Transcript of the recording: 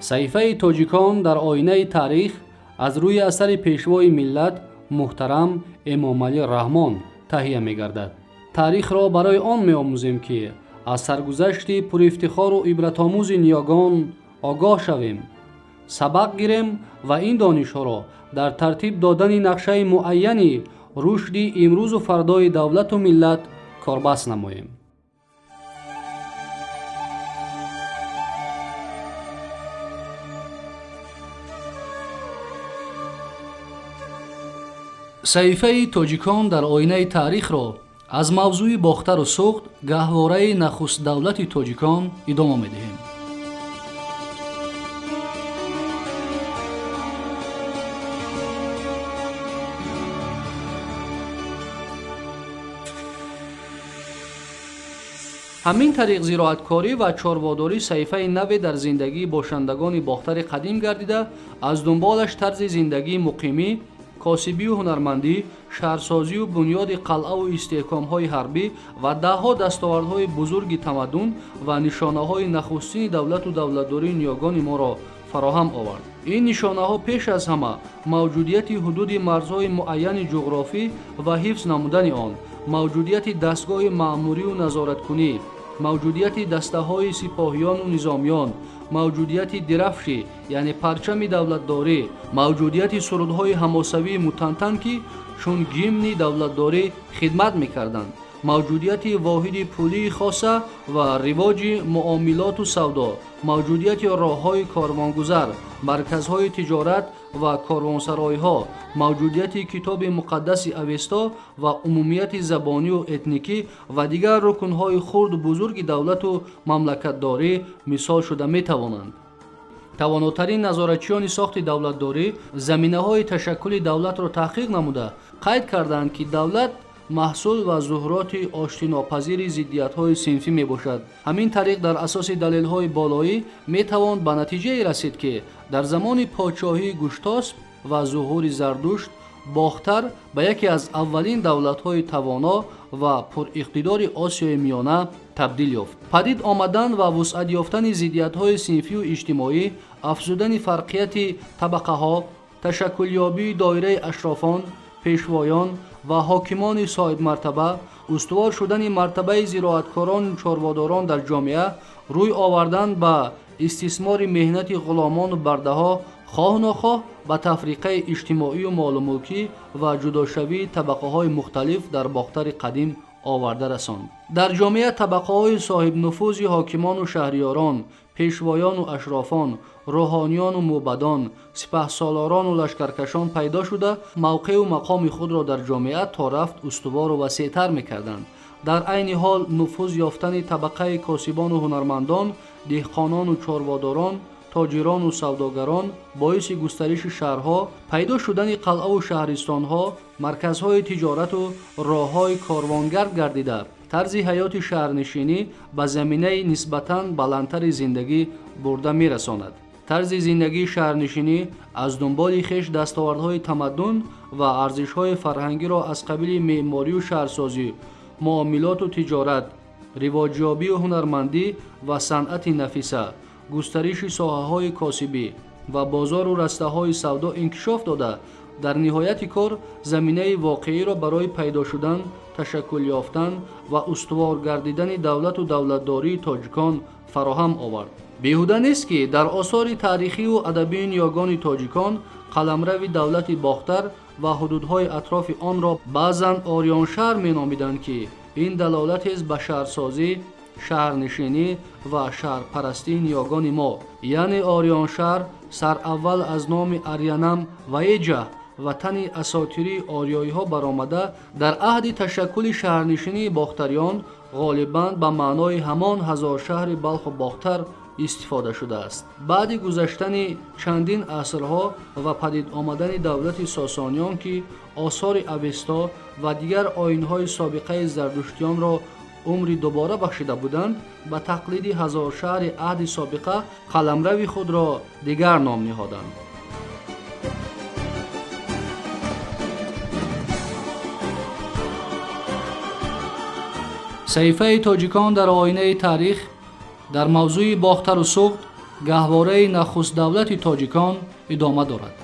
Саҳифаи тоҷикон дар оинаи таърих аз рӯи асари пешвои миллат муҳтарам Эмомалӣ Раҳмон таҳия мегардад. Таърихро барои он меомӯзем, ки аз саргузашти пурифтихору ибратомӯзи ниёгон огоҳ шавем, сабақ гирем ва ин донишҳоро дар тартиб додани нақшаи муайяни рушди имрӯзу фардои давлату миллат корбаст намоем. Саҳифаи тоҷикон дар оинаи таърихро аз мавзӯи Бохтару Суғд, гаҳвораи нахустдавлати тоҷикон, идома медиҳем. Ҳамин тариқ зироаткорӣ ва чорводорӣ саҳифаи наве дар зиндагии бошандагони Бохтари қадим гардида, аз дунболаш тарзи зиндагии муқимӣ, косибию ҳунармандӣ, шаҳрсозию бунёди қалъаву истеҳкомҳои ҳарбӣ ва даҳҳо дастовардҳои бузурги тамаддун ва нишонаҳои нахустини давлату давлатдории ниёгони моро фароҳам овард. Ин нишонаҳо пеш аз ҳама мавҷудияти ҳудуди марзҳои муайяни ҷуғрофӣ ва ҳифз намудани он, мавҷудияти дастгоҳи маъмурию назораткунӣ, мавҷудияти дастаҳои сипоҳиёну низомиён, мавҷудияти дирафши, яъне парчами давлатдорӣ, мавҷудияти сурудҳои ҳамосавии мутантан, ки чун гимни давлатдорӣ хидмат мекарданд, мавҷудияти воҳиди пулии хоса ва ривоҷи муомилоту савдо, мавҷудияти роҳҳои корвонгузар, марказҳои тиҷорат ва корвонсаройҳо, мавҷудияти китоби муқаддаси Авесто ва умумияти забонию этникӣ ва дигар рукнҳои хурду бузурги давлату мамлакатдорӣ мисол шуда метавонанд. Тавонотарин назоратчиёни сохти давлатдорӣ заминаҳои ташаккули давлатро таҳқиқ намуда, қайд карданд, ки давлат маҳсул ва зуҳуроти оштинопазири зиддиятҳои синфӣ мебошад. Ҳамин тариқ, дар асоси далелҳои болоӣ метавон ба натиҷае расид, ки дар замони подшоҳии Гуштосп ва зуҳури Зардушт Бохтар ба яке аз аввалин давлатҳои тавоно ва пуриқтидори Осиёи Миёна табдил ёфт. Падид омадан ва вусъат ёфтани зиддиятҳои синфию иҷтимоӣ, афзудани фарқияти табақаҳо, ташаккулёбии доираи ашрофон, пешвоён ва ҳокимони соҳибмартаба, устувор шудани мартабаи зироаткорону чорводорон дар ҷомеа, рӯй овардан ба истисмори меҳнати ғуломону бардаҳо хоҳу нохоҳ ба тафриқаи иҷтимоию молумулкӣ ва ҷудошавии табақаҳои мухталиф дар Бохтари қадим оварда расонд. Дар ҷомеа табақаҳои соҳибнуфузи ҳокимону шаҳриёрон, пешвоёну ашрофон, рӯҳониёну мӯбадон, сипаҳсолорону лашкаркашон пайдо шуда, мавқеу мақоми худро дар ҷомеа то рафт устувору васеътар мекарданд. Дар айни ҳол нуфуз ёфтани табақаи косибону ҳунармандон, деҳқонону чорводорон, тоҷирону савдогарон боиси густариши шаҳрҳо, пайдо шудани қалъаву шаҳристонҳо, марказҳои тиҷорату роҳҳои корвонгард гардида, тарзи ҳаёти шаҳрнишинӣ ба заминаи нисбатан баландтари зиндагӣ бурда мерасонад. Тарзи зиндагии шаҳрнишинӣ аз дунболи хеш дастовардҳои тамаддун ва арзишҳои фарҳангиро аз қабили меъморию шаҳрсозӣ, муомилоту тиҷорат, ривоҷёбию ҳунармандӣ ва санъати нафиса, густариши соҳаҳои косибӣ ва бозору растаҳои савдо инкишоф дода, дар ниҳояти кор заминаи воқеиро барои пайдо шудан, ташаккул ёфтан ва устувор гардидани давлату давлатдории тоҷикон фароҳам овард. Беҳуда нест, ки дар осори таърихию адабии ниёгони тоҷикон қаламрави давлати Бохтар ва ҳудудҳои атрофи онро баъзан Ориёншаҳр меномиданд, ки ин далолатест ба шаҳрсозӣ, шаҳрнишинӣ ва шаҳрпарастии ниёгони мо. Яъне Ориёншаҳр сараввал аз номи Арянам ва Эҷаҳ, ватани асотирии ориёиҳо баромада, дар аҳди ташаккули шаҳрнишинии бохтариён ғолибан ба маънои ҳамон ҳазоршаҳри Балху Бохтар истифода шудааст. Баъди гузаштани чандин асрҳо ва падид омадани давлати Сосониён, ки осори Авесто ва дигар оинҳои собиқаи зардуштиёнро умри дубора бахшида буданд, ба тақлиди ҳазоршаҳри аҳди собиқа қаламрави худро дигар ном ниҳоданд. Саҳифаи тоҷикон дар оинаи таърих дар мавзӯи Бохтару Суғд, Гаҳвораи нахустдавлати тоҷикон идома дорад.